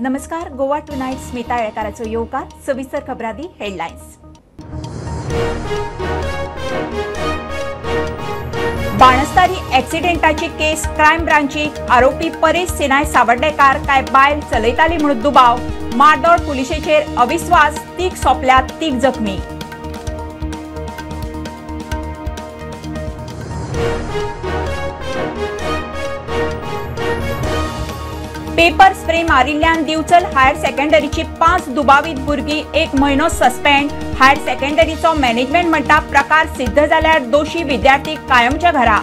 नमस्कार, गोवा टुनायट स्मिता येळकाराचो येवकार. सविस्तर खबरांनी हेडलायन्स. बाणस्तारी ॲक्सिडेंटाची केस क्रायम ब्रांचीक आरोपी परेश सिनाय सावर्डेकार काय बायल चलयताली म्हणून दुबाव. मार्दोळ पुलिशेचेर अविस्वास, तीग सोंपल्यात, तीग जखमी. पेपर स्प्रे मारिल्ल्यान दिवचल हायर सेकंडरीची 5 दुबावीत भुरगीं 1 म्हयनो सस्पेंड. हायर सेकंडरीचो मॅनेजमेंट म्हणटा प्रकार सिद्ध जाल्यार दोशी विद्यार्थी कायमच्या घरा.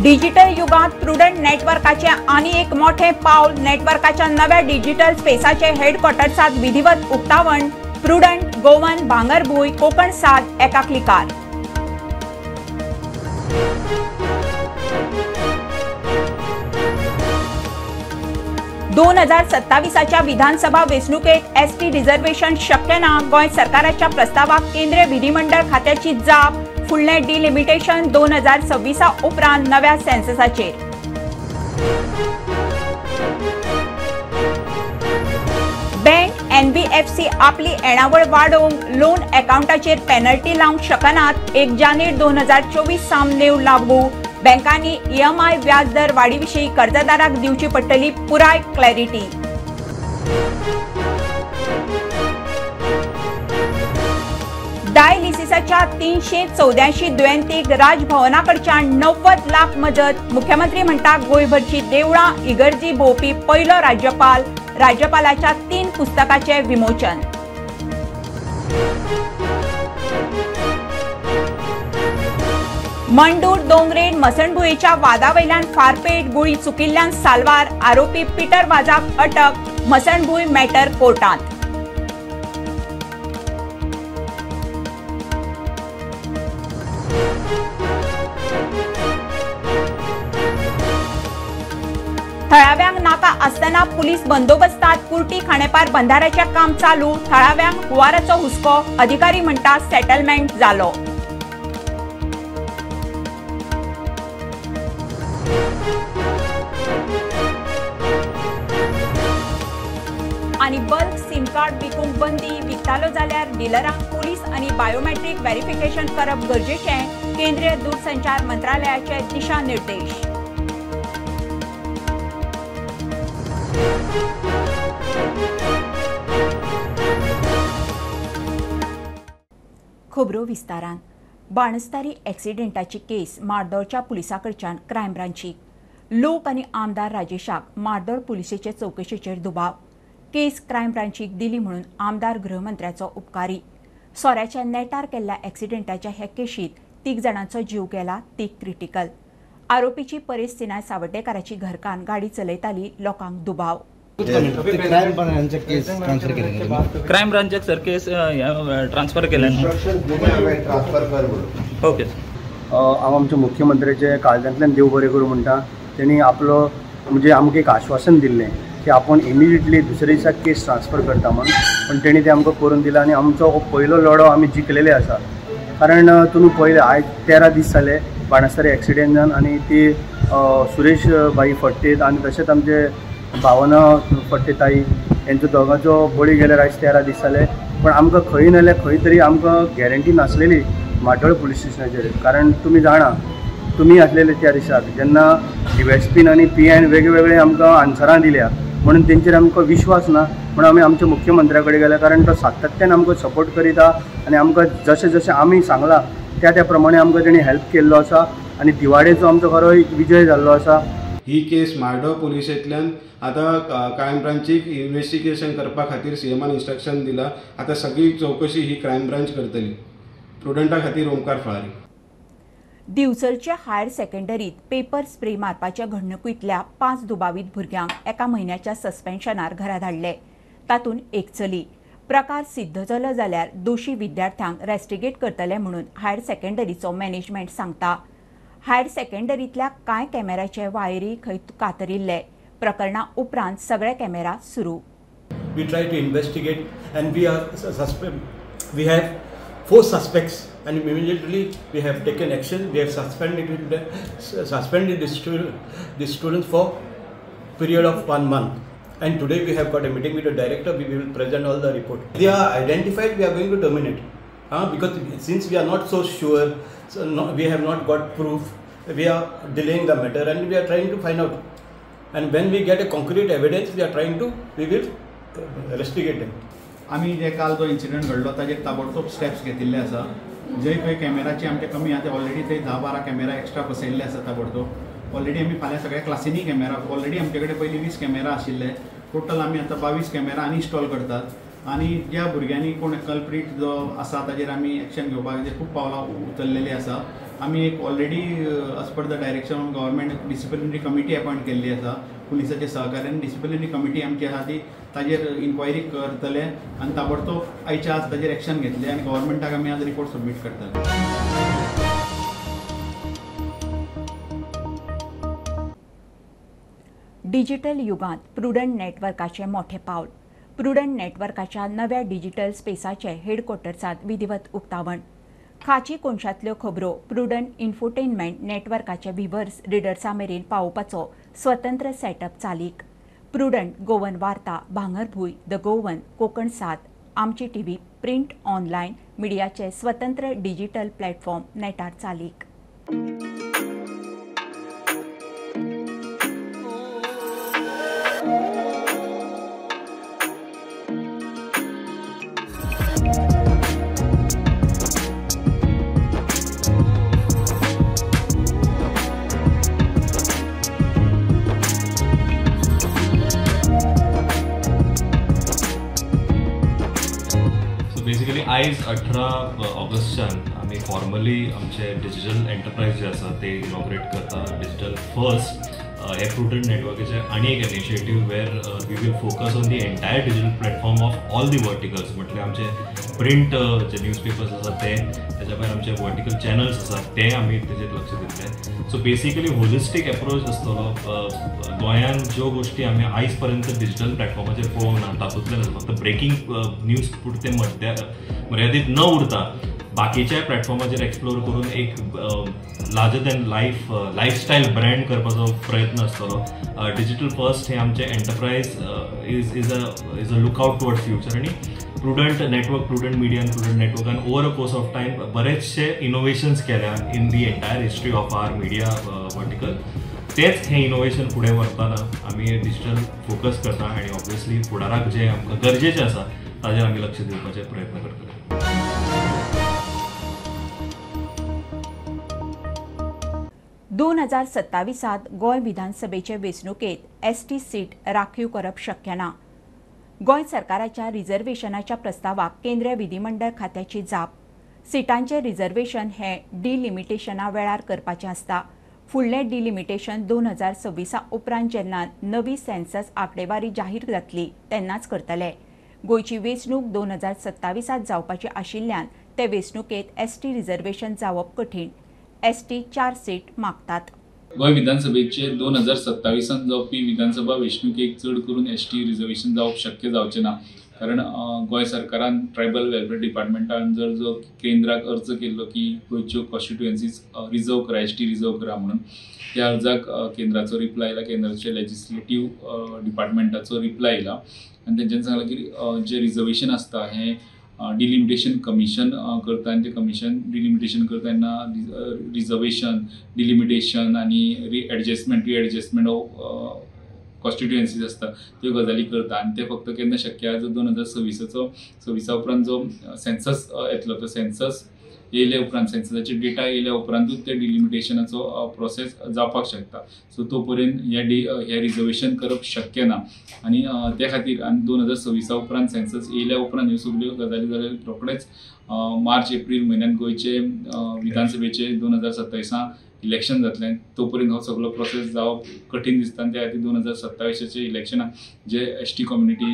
डिजिटल युगांत प्रुडंट नेटवर्काचे आनी एक मोठें पावल. नेटवर्काच्या नव्या डिजिटल स्पेसाचे हेडक्वॉर्टर्सांत विधिवत उक्तावण. प्रुडंट गोवन भांगरभूंय कोकण साद एका क्लिकार. 2027च्या विधानसभा वेंचणुकेत एसटी रिझर्वेशन शक्य ना. गोंय सरकाराच्या प्रस्तावाक केंद्रीय विधिमंडळ खात्याची जाप. फुडलें डिलिमिटेशन 2026 उपरांत नव्या सेन्ससाचेर. बँक एनबीएफसी आपली येणावळ वाडोवंक लोन अकाउंटाचेर पेनल्टी लावंक शकनात. 1 जानेर 2024 सावन नेम लागू. बँकांनी ईएमआय व्याजदर वाडी विशीं कर्जदाराक दिवची पडटली पुराय क्लॅरिटी. डायलिसिसाच्या 384 दुयेंतीक राजभवनाकडच्यान 90 लाख मजत. मुख्यमंत्री म्हणटा गोंयभरची देवळां इगर्जी भोंवपी पयलो राज्यपाल. राज्यपालाच्या 3 पुस्तकाचे विमोचन. मंडूर दोंगरेन मसणभुंयेच्या वादावयल्यान फारपेट, गुळी चुकिल्ल्यान साल्वार. आरोपी पिटर वाजाक अटक. मसणभूंय मॅटर कोर्टांत. थळाव्यांक नाका आसतना पुलीस बंदोबस्तात कुर्टी खांडेपार बंधाऱ्याचें काम चालू. थळाव्यांक हुंवाराचो हुस्को. अधिकारी म्हणटा सेटलमेंट जालो. आनी बल्क सिम कार्ड विकूंक बंदी. विकतालो जाल्यार डिलरांक पुलीस आनी बायोमेट्रीक व्हेरिफिकेशन करप गरजेचें. केंद्रीय दूरसंचार मंत्रालयाचे दिशानिर्देश. खबरो विस्तारान. बाणस्तारी ॲक्सिडेंटाची केस मार्दोळच्या पुलिसां कडच्यान क्रायम ब्रांचीक. लोक आनी आमदार राजेशाक मार्दोळ पुलिसेचे चवकशेचेर दुबाव. केस क्रायम ब्रांचीक दिली म्हणून आमदार गृहमंत्र्याचो उपकारी. सोऱ्याच्या नेटार केल्ल्या ॲक्सिडेंटाच्या हे केशीत 3 जाणांचो जीव गेला, 3 क्रिटिकल. आरोपीची परेश सिनाय सावर्डेकाराची घरकान्न गाडी चलयताली. लोकांक दुबाव. क्रायम ब्रांचाक सर केस ट्रान्सफर केले. ओके. हांव आमच्या मुख्यमंत्र्याचे काळजांतल्यान देव बरें करूं म्हणटा. तेणी आपलो म्हणजे आमकां एक आश्वासन दिल्लें की आपण इमिडिएटली दुसरे दिसा केस ट्रान्सफर करता म्हूण, पण तेणी तें आमकां करून दिलां आनी आमचो हो पयलो लढो आमी जिखलेले आसा. कारण तुमी पळयलें आयज 13 दीस जाले बाणस्तारी एक्सिडेंट जावन आनी ती सुरेश भाई फडतेत आनी तशेंच आमचे भावना फडते ताई हेंचो दोगांचो बळी गेल्यार आयज 13 दीस जाले. पण आमकां खंय ना जाल्यार खंय तरी आमकां गॅरंटी नासलेली माटोळ पुलीस स्टेशनाचेर. कारण तुमी जाणा, तुमी आसलेले त्या दिसाक जेन्ना डीएसपीन आनी पीआयन वेगवेगळे आमकां आन्सरां दिल्या म्हणून तेंचेर आमकां विश्वास ना म्हणून आमी आमच्या मुख्यमंत्र्या कडेन गेले. कारण तो सातत्यान आमकां सपोर्ट करीता आनी आमकां जशें जशें आमी सांगलां त्या त्या प्रमाणे आमकां तेणी हेल्प केल्लो आसा आनी दिवाडेचो आमचो खरो एक विजय जाल्लो आसा. ही केस मार्दोळ पुलिशेंतल्यान आतां क्रायम ब्रांचीक इन्वेस्टिगेशन करपा खातीर सीएमान इन्स्ट्रक्शन दिला. आतां सगळी चवकशी ही क्रायम ब्रांच करतली. प्रुडंटा खातीर ओमकार फळारी. दिवचलच्या हायर सेकंडरीत पेपर स्प्रे मारपाच्या घडणुकींतल्या 5 दुबावीत भुरग्यांक 1 म्हयन्याच्या सस्पेन्शनार घरा धाडले. तातूंत एक चली. प्रकार सिद्ध जालो जाल्यार दोशी विद्यार्थ्यांक रेस्टिगेट करतले म्हणून हायर सेकंडरीचो मॅनेजमेंट सांगता. हायर सेकंडरींतल्या कांय कॅमेराचे वायरी खंय कातरिल्ले. प्रकरणा उपरांत सगळे कॅमेरा सुरू. We try to investigate and we are we have 4 suspects and immediately we have taken action. We have suspended the students for period of 1 month, and today we have got a meeting with the director. We will present all the report. They are identified, we are going to terminate, because since we are not so sure, so no, we have not got proof, we are delaying the matter and we are trying to find out, and when we get a concrete evidence we are trying to, we will investigate them. आमी जे काल जो incident घडलो ताजेर ताबडतोब steps घेतिल्ले आसा. जे खंय कॅमेराची आमचे कमी आसा ते ऑलरेडी थंय 10-12 कॅमेरा एक्स्ट्रा बसयल्ले आसा ताबडतोब. ऑलरेडी आमी फाल्यां सगळ्या क्लासींनी कॅमेरा, ऑलरेडी आमचे कडेन पयलीं 20 कॅमेरा आशिल्ले, टोटल आमी आतां 22 कॅमेरा आनी इन्स्टॉल करतात. आनी ज्या भुरग्यांनी कोण कल्प्रीट जो आसा ताजेर आमी एक्शन घेवपाक खूब पावलां उचललेली आसा. आमी एक already as per the direction of government disciplinary committee appoint केल्ली आसा. पुलिसाच्या सहकार्यान डिसिप्लिनरी कमिटी आमची आसा ती ताजेर इन्क्वायरी करतले आनी ताबडतोब आयच्या आज ताजेर एक्शन घेतले आनी गव्हर्मेंटाक आमी आज रिपोर्ट सबमीट करतले. डिजिटल युगांत प्रुडंट नेटवर्काचें मोठें पावल. प्रुडंट नेटवर्काच्या नव्या डिजिटल स्पेसाचें हेडक्वॉर्टर्सांत विधिवत उक्तावण. खाची कोनशांतल्यो खबरो प्रुडंट इन्फोटेनमेंट नेटवर्काचे व्हिवर्स रिडर्सा मेरेन पावोवपाचो स्वतंत्र सेटअप चालीक. Prudent Goan Varta, Bhangarbhuin, the Goan, Konkan 7, आमची टीव्ही, प्रिंट ऑनलायन मिडियाचे स्वतंत्र डिजिटल प्लॅटफॉर्म नेटार चालीक. आयज 18 ऑगस्टान आमी फॉर्मली आमचे डिजिटल एंटरप्रायज जे आसा ते इनॉग्रेट करता. डिजिटल फर्स्ट हे प्रुडंट नेटवर्काचे आनी एक initiative where we will focus on the entire digital platform of all the verticals. म्हटल्यार आमचे प्रिंट जे न्यूजपेपर्स आसा ते, तेच्या भायर आमचे वर्टिकल चॅनल्स आसा ते आमी तेजेर लक्ष दितले. सो बेसिकली होलिस्टीक एप्रोच आसतलो. गोंयान ज्यो गोश्टी आमी आयज पर्यंत डिजिटल प्लॅटफॉर्माचेर पळोवंक ना तातूंतल्यान फक्त ब्रेकींग न्यूज पुरते मर्यादीत न उरता बाकीच्या प्लॅटफॉर्माचेर एक्सप्लोर करून एक larger than life lifestyle brand करपाचो प्रयत्न आसतलो. डिजिटल फर्स्ट हे आमचे enterprise is a lookout toward future आनी प्रुडंट नेटवर्क, प्रुडंट मिडिया आनी प्रुडंट नेटवर्कान over a course of time बरेचशे इनोवेशन्स केल्या in the entire history of our media vertical. तेच हें इनोवेशन फुडें व्हरतना आमी डिजिटल फोकस करता आनी ऑब्वियसली फुडाराक जें आमकां गरजेचें आसा ताजेर आमी लक्ष दिवपाचे प्रयत्न करतले. दोन 2027 गोंय विधानसभेचे वेंचणुकेंत एसटी सीट राखीव करप शक्य ना. गोंय सरकाराच्या रिझर्वेशनाच्या प्रस्तावाक केंद्रीय विधिमंडळ खात्याची जाप. सिटांचें रिझर्वेशन हें डिलिमिटेशना वेळार करपाचें आसता. फुडलें डिलिमिटेशन 2026 उपरांत जेन्ना नवी सेन्सस आंकडेवारी जाहीर जातली तेन्नाच करतले. गोंयची वेंचणूक 2027 जावपाची आशिल्ल्यान ते वेंचणुकेंत एसटी रिझर्वेशन जावप कठीण. एसटी 4 सीट मागतात. गोंय विधानसभेचे 2027 जावपी विधानसभा वेंचणुकेक चड करून एसटी रिझर्वेशन जावप शक्य जावचें ना, कारण गोंय सरकारान ट्रायबल वेलफेअर डिपार्टमेंटान जर जो केंद्राक अर्ज केल्लो की गोंयच्यो कॉन्स्टिट्युएन्सीज रिजर्व करा, एसटी रिजर्व करा म्हणून, त्या अर्जाक केंद्राचो रिप्लाय आयला, केंद्राचे लेजिस्लेटीव डिपार्टमेंटाचो रिप्लाय आयला आनी तेंच्यांनी सांगलां की जें रिजर्वेशन आसता हें डिलिमिटेशन कमिशन करता आनी तें कमिशन डिलिमिटेशन करता तेन्ना रिजर्वेशन, डिलिमिटेशन आनी रिएडजस्टमेंट ऑफ कॉन्स्टिट्युएन्सीज आसता त्यो गजाली करता आनी ते फक्त केन्ना शक्य आसा 2026 उपरांत जो सेन्सस येतलो तो सेन्सस येयले उपरांत, सेन्ससाची डेटा येयल्या उपरांतूच ते डिलिमिटेशनाचो प्रोसेस जावपाक शकता. सो तो पर्यंत हे रिजर्वेशन करप शक्य ना आनी त्या खातीर आनी 2026 उपरांत सेन्सस येयल्या उपरांत ह्यो सगल्यो गजाली जाल्यार रोखडेच मार्च एप्रील म्हयन्यान गोंयचे विधानसभेचे 2027 इलेक्शन जातलें, तो पर्यंत हो सगळो प्रोसेस जावप कठीण दिसता आनी त्या खातीर 2027 इलेक्शनाक जे एस टी कम्युनिटी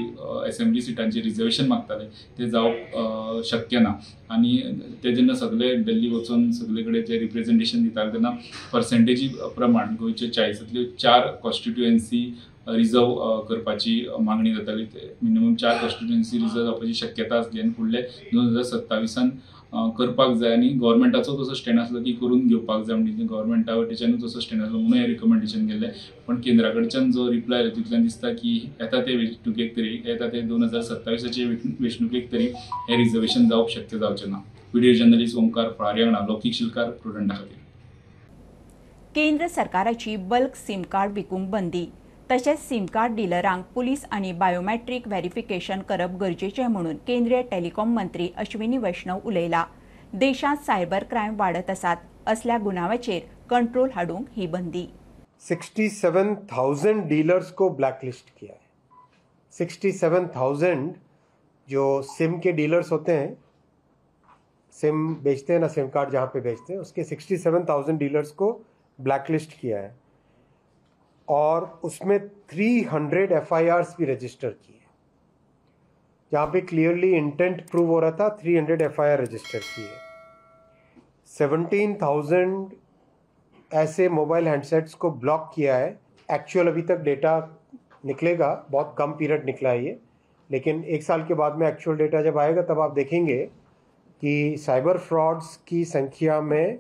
एसेंब्ली सिटांचेर रिजर्वेशन मागताले ते जावप शक्य ना. आनी ते जेन्ना सगळे दिल्ली वचून सगळे कडेन जे रिप्रेजेंटेशन दिताले तेन्ना पर्सेंटेजी प्रमाण गोंयचे 40तल्यो 4 कॉन्स्टिट्युएन्सी रिजर्व करपाची मागणी जाताली, मिनिमम 4 कॉन्स्टिट्युएन्सी रिजर्व जावपाची शक्यता आसली आनी फुडले 2027 करपाक जाय आनी गव्हर्मेंटाचो तसो स्टँड आसलो की करून घेवपाक जाय म्हणजे गव्हर्मेंटा वटेच्यानूय तसो स्टँड आसलो म्हणून हें रिकमेंडेशन केल्लें. पण केंद्रा कडच्यान जो रिप्लाय आयलो तितल्यान दिसता की येता ते वेंचणुकेक तरी येता ते 2027 वेंचणुकेक तरी हें रिजर्वेशन जावप शक्य जावचें ना. व्हिडिओ जर्नलिस्ट ओंकार फळारी हांगा लौकीक शिलकार, प्रुडंटा खातीर. केंद्र सरकाराची बल्क सिम कार्ड विकूंक बंदी तशेंच सिम कार्ड डिलरांक पुलीस आनी बायोमॅट्रीक व्हेरिफिकेशन करप गरजेचें म्हणून केंद्रीय टेलिकॉम मंत्री अश्विनी वैष्णव उलयला. देशांत सायबर क्रायम वाडत आसात, असल्या गुन्यांवाचेर कंट्रोल हाडूंक ही बंदी. 67,000 डीलर्स को ब्लैकलिस्ट किया है. 67,000 जो सिम के डीलर्स होते हैं, सिम बेचते हैं ना, सिम कार्ड जहाँ पे बेचते हैं, उसके 67,000 डीलर्स को ब्लैकलिस्ट किया है और उसमें 300 FIRs भी रजिस्टर किए, जहाँ पे क्लियरली इंटेंट प्रूव हो रहा था. 300 FIR register किए. 17,000 ऐसे मोबाइल हैंडसेट्स को ब्लॉक किया है. एक्चुअल अभी तक डेटा निकलेगा, बहुत कम पीरियड निकला है ये, लेकिन एक साल के बाद में एक्चुअल डेटा जब आएगा तब आप देखेंगे कि साइबर फ्रॉड्स की संख्या में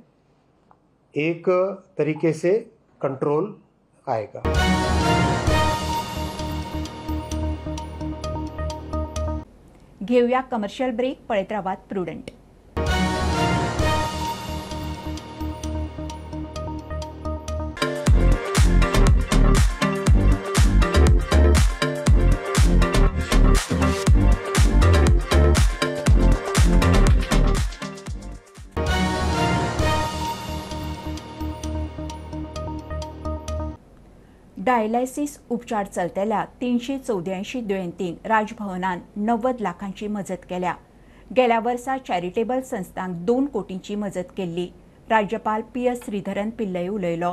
एक तरीके से कंट्रोल आएगा. घेऊया कमर्शियल ब्रेक. पळयत रावात प्रुडंट. डायलायसिस उपचार चलतल्या 384 दुयेंतींक राजभवनान 90 लाखांची मजत केल्या. गेल्या वर्सा चॅरिटेबल संस्थांक 2 कोटींची मजत केल्ली. राज्यपाल PS Sreedharan Pillai उलयलो.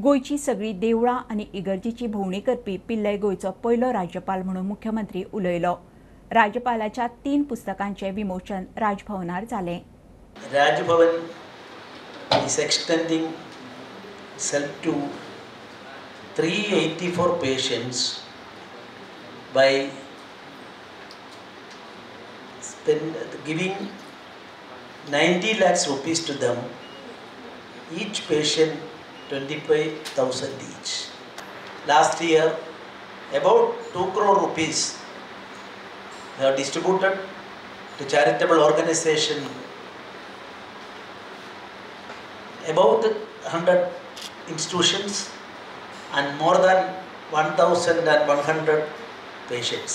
गोंयची सगळीं देवळां आनी इगर्जीची भोंवडी करपी पिल्लय गोंयचो पयलो राज्यपाल म्हणून मुख्यमंत्री उलयलो. राज्यपालाच्या 3 पुस्तकांचें विमोचन राजभवनार जालें. Raj Bhavan is extending self to 384 patients by giving 90 lakhs rupees to them, each patient 25,000 each. Last year, about 2 crore rupees were distributed to charitable organization, about 100 institutions and more than 1,100 patients.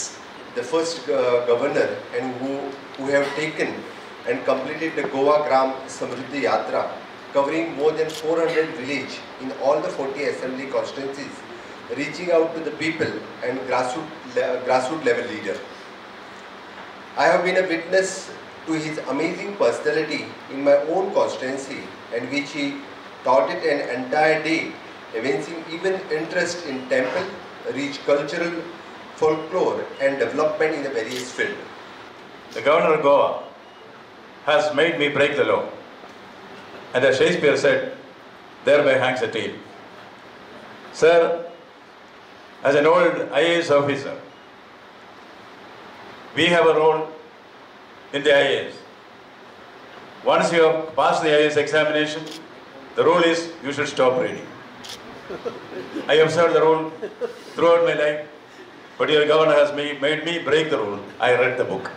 The first governor and who have taken and completed the Goa Gram Samriddhi Yatra, covering more than 400 villages in all the 40 assembly constituencies, reaching out to the people and grassroots level leader. I have been a witness to his amazing personality in my own constituency, and which he taught it an entire day, evincing even interest in temple, rich cultural folklore and development in the various fields. The governor of Goa has made me break the law. And as Shakespeare said, thereby hangs a tale. Sir, as an old IAS officer, we have a role in the IAS. Once you have passed the IAS examination, the rule is you should stop reading. I observed the rule throughout my life, but your governor has made me break the rule. I read the book.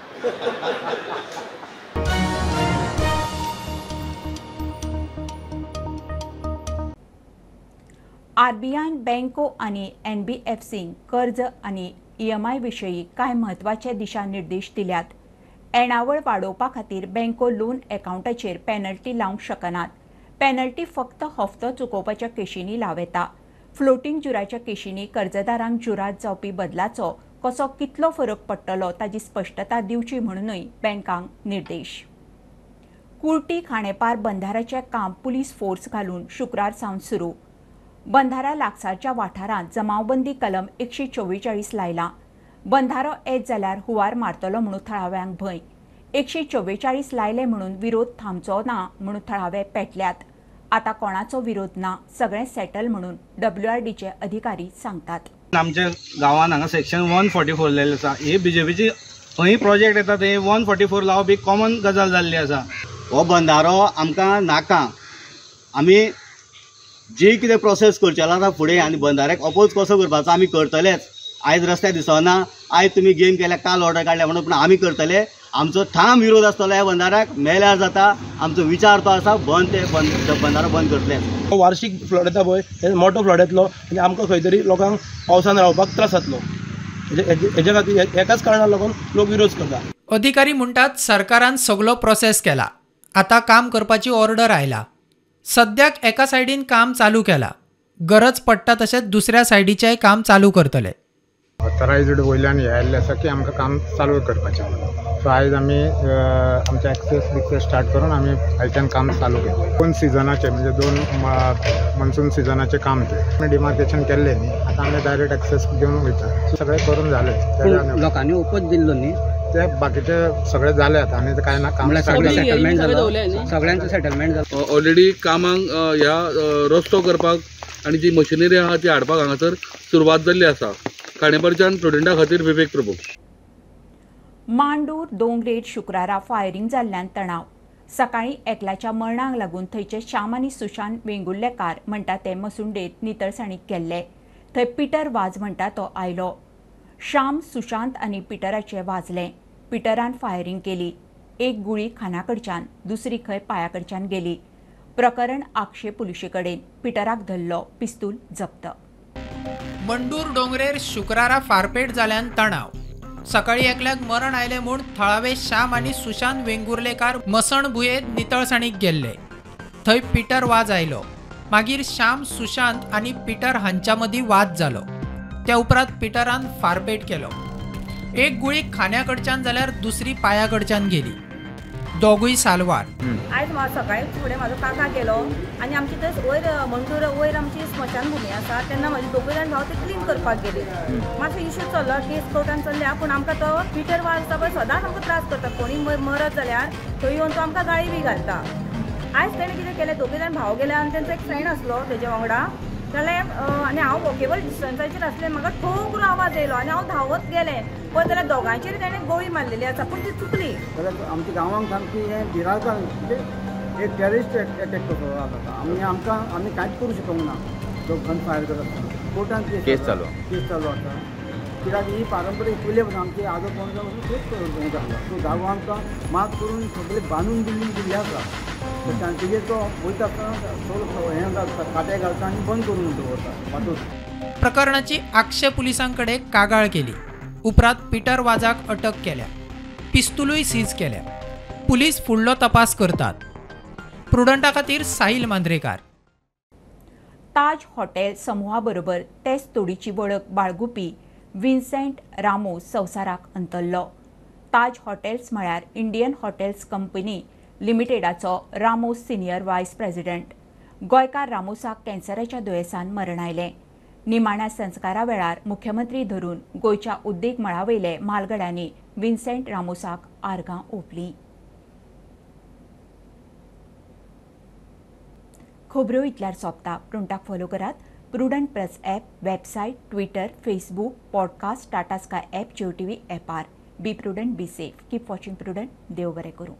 आरबीआयन बँको आनी एनबीएफसींक कर्ज आनी EMI विशयी कांय म्हत्वाचे दिशानिर्देश दिल्यात. येणावळ वाडोवपा खातीर बँको लोन अकावंटाचेर पॅनल्टी लावंक शकनात. पॅनल्टी फक्त हफ्तो चुकोवपाच्या केशींनी लावं येता. फ्लोटींग जुराच्या केशींनी कर्जदारांक जुरात जावपी बदलाचो कसो कितलो फरक पडटलो ताची स्पश्टता दिवची म्हणूनय बँकांक निर्देश. कुर्टी खाणेपार बंधाऱ्याचें काम पुलीस फोर्स घालून शुक्रार सावन सुरू. बंधारा लागसारच्या वाठारांत जमावबंदी कलम 144 लायला. बंधारो येत जाल्यार हुंवार मारतलो म्हणून थळाव्यांक भंय. 144 लायले म्हणून विरोध थांबचो ना म्हणून थळावे पेटल्यात. आतां कोणाचो विरोध ना, सगळें सेटल म्हणून डब्ल्यूआरडीचे अधिकारी सांगतात. आमच्या गांवांत हांगा सेक्शन 144 लायलें आसा. ही बीजेपीची खंय प्रोजेक्ट येता थंय 144 लावप ही कॉमन गजाल जाल्ली आसा. हो बंधारो आमकां नाका. आमी जी कितें प्रोसेस करचेलो आसा फुडें आनी बंधाऱ्याक अपोज कसो करपाचो आमी करतलेच. आयज रस्त्यार दिसना, आयज तुमी गेम केल्या, काल ऑर्डर काडल्या म्हणून, पूण आमी करतले. आमचो ठाम विरोध आसतलो ह्या बंधाऱ्याक. मेल्यार जाता, आमचो विचार तो आसा, बंद ते बंधारो बंद करतले. वार्षिक फ्लड येता पळय, हे मोठो फ्लड येतलो आनी आमकां खंय तरी लोकांक पावसान रावपाक त्रास जातलो. हेच्या खातीर एकाच कारणाक लागून लोक विरोध करता. अधिकारी म्हणटात सरकारान सगलो प्रोसेस केला, आतां काम करपाची ऑर्डर आयला. सद्याक एका सायडीन काम चालू केला, गरज पडटा तशेंच दुसऱ्या सायडीचेंय काम चालू करतले. ऑथरायज्ड वयल्यान हें आयिल्लें आसा की आमकां काम चालू करपाचें म्हणून. सो आयज आमी आमचे एक्सेस बिक्सेस स्टार्ट करून आमी आयच्यान काम चालू केलें. 2 सिजनाचें म्हणजे 2 मॉन्सून सिजनाचें काम तें आमी डिमार्केशन केल्लें न्ही, आतां आमी डायरेक्ट एक्सेस घेवन वयता. सगळें करून जालें, लोकांनी ओपोज दिल्लो न्ही, ते बाकीचे सगळे जाले आतां आनी कांय ना काम. सेटलमेंट जालें, सगळ्यांचें सेटलमेंट जालें. ऑलरेडी कामांक ह्या रस्तो करपाक आनी जी मशिनरी आहा ती हाडपाक हांगासर सुरवात जाल्ली आसा. खांडेपारच्यान प्रुडंटा खातीर विवेक प्रभू. मांडूर दोंगरेर शुक्रारा फायरिंग जाल्ल्यान तणाव. सकाळीं एकल्याच्या मरणाक लागून थंयचे श्याम आनी सुशांत वेंगुर्लेकार म्हणटा ते मसुंडेत नितळसाणीक केल्ले. थंय पिटर वाज म्हणटा तो आयलो. श्याम, सुशांत आनी पिटराचे वाजलें. पिटरान फायरिंग केली. एक गुळी खानाकडच्यान, दुसरी खंय पांयाकडच्यान गेली. प्रकरण आक्षे पुलिशे कडेन. पिटराक धरलो, पिस्तूल जप्त. मंडूर डोंगरेर शुक्रारा फारपेट जाल्यान तणाव. सकाळी एकल्याक मरण आयलें म्हूण थळावे श्याम आनी सुशांत वेंगुर्लेकार मसणभुंयेंत नितळसाणीक गेल्ले. थंय पिटर वाज आयलो. मागीर श्याम, सुशांत आनी पिटर हांच्या मदीं वाद जालो. त्या उपरांत पिटरान फारपेट केलो. एक गुळी खांद्या कडच्यान जाल्यार दुसरी पांया कडच्यान गेली. दोगूय सालवार. आयज सकाळी फुडें म्हाजो काका गेलो आनी आमची थंय वयर मंडूर वयर आमची स्मशानभुमी आसा, तेन्ना म्हाजे दोगूय जाण भाव ते क्लीन करपाक गेले. मातसो इशू चल्लो, केस कोर्टान चल्ल्या, पूण आमकां तो पिटर वाज आसा पळय सदांच आमकां त्रास करता. कोणी मरत जाल्यार थंय येवन तो आमकां गाळी बी घालता. आयज तेणें कितें केलें, दोगूय जाण भाव गेले आनी तेंचो एक फ्रेंड आसलो तेजे वांगडा, जाल्यार आनी हांव वॉकेबल डिस्टन्साचेर आसलें, म्हाका ठोकरो आवाज येयलो आनी हांव धांवत गेलें. पळय जाल्यार दोगांचेर तेणें गोळी मारलेली आसा, पूण ती चुकली. जाल्यार आमच्या गांवांक सामकी हें भिरांत म्हणजे एक टेररिस्ट एटॅक कसो जाता. आमी आमकां आमी कांयच करूं शकूंक ना. जो गन फायर करता कोर्टान केस चालू आसा. कित्याक ही पारंपरीक पयले पासून आमची आजो पणजा पासून तेच करूंक जाता. सो जागो आमकां मात करून सगळे बांदून बिल्डींग दिल्ली आसा. तेजेर तो वयता आसतना सगळो हें घालता, कांटे घालता आनी बंद करून दवरता वाटूच. प्रकरणाची आक्षे पुलिसांकडे कागाळ केली. उपरांत पिटर वाजाक अटक केल्या, पिस्तुलूय सीज केल्या. पुलीस फुडलो तपास करतात. प्रुडंटा खातीर साहिल मांद्रेकार. ताज हॉटेल समूहा बरोबर तेच तोडीची वळख बाळगुपी विन्सेंट रामोस संवसाराक अंतरलो. ताज हॉटेल्स म्हळ्यार इंडियन हॉटेल्स कंपनी लिमिटेडाचो रामोस सिनियर व्हायस प्रेसिडेंट. गोंयकार रामोसाक कॅन्सराच्या दुयेंसान मरण आयलें. निमाण्या संस्कारा वेळार मुख्यमंत्री धरून गोंयच्या उद्देग मळावयले म्हालगड्यांनी विन्सेंट रामोसाक आर्गां ओंपलीं. खबऱ्यो इतल्यार सोंपता. प्रुडंटाक फॉलो करात Prudent plus app, website, Twitter, Facebook, podcast, Tata Sky app, Jio TV ऍपार. Be prudent, be safe, keep watching Prudent. देव बरें करूं.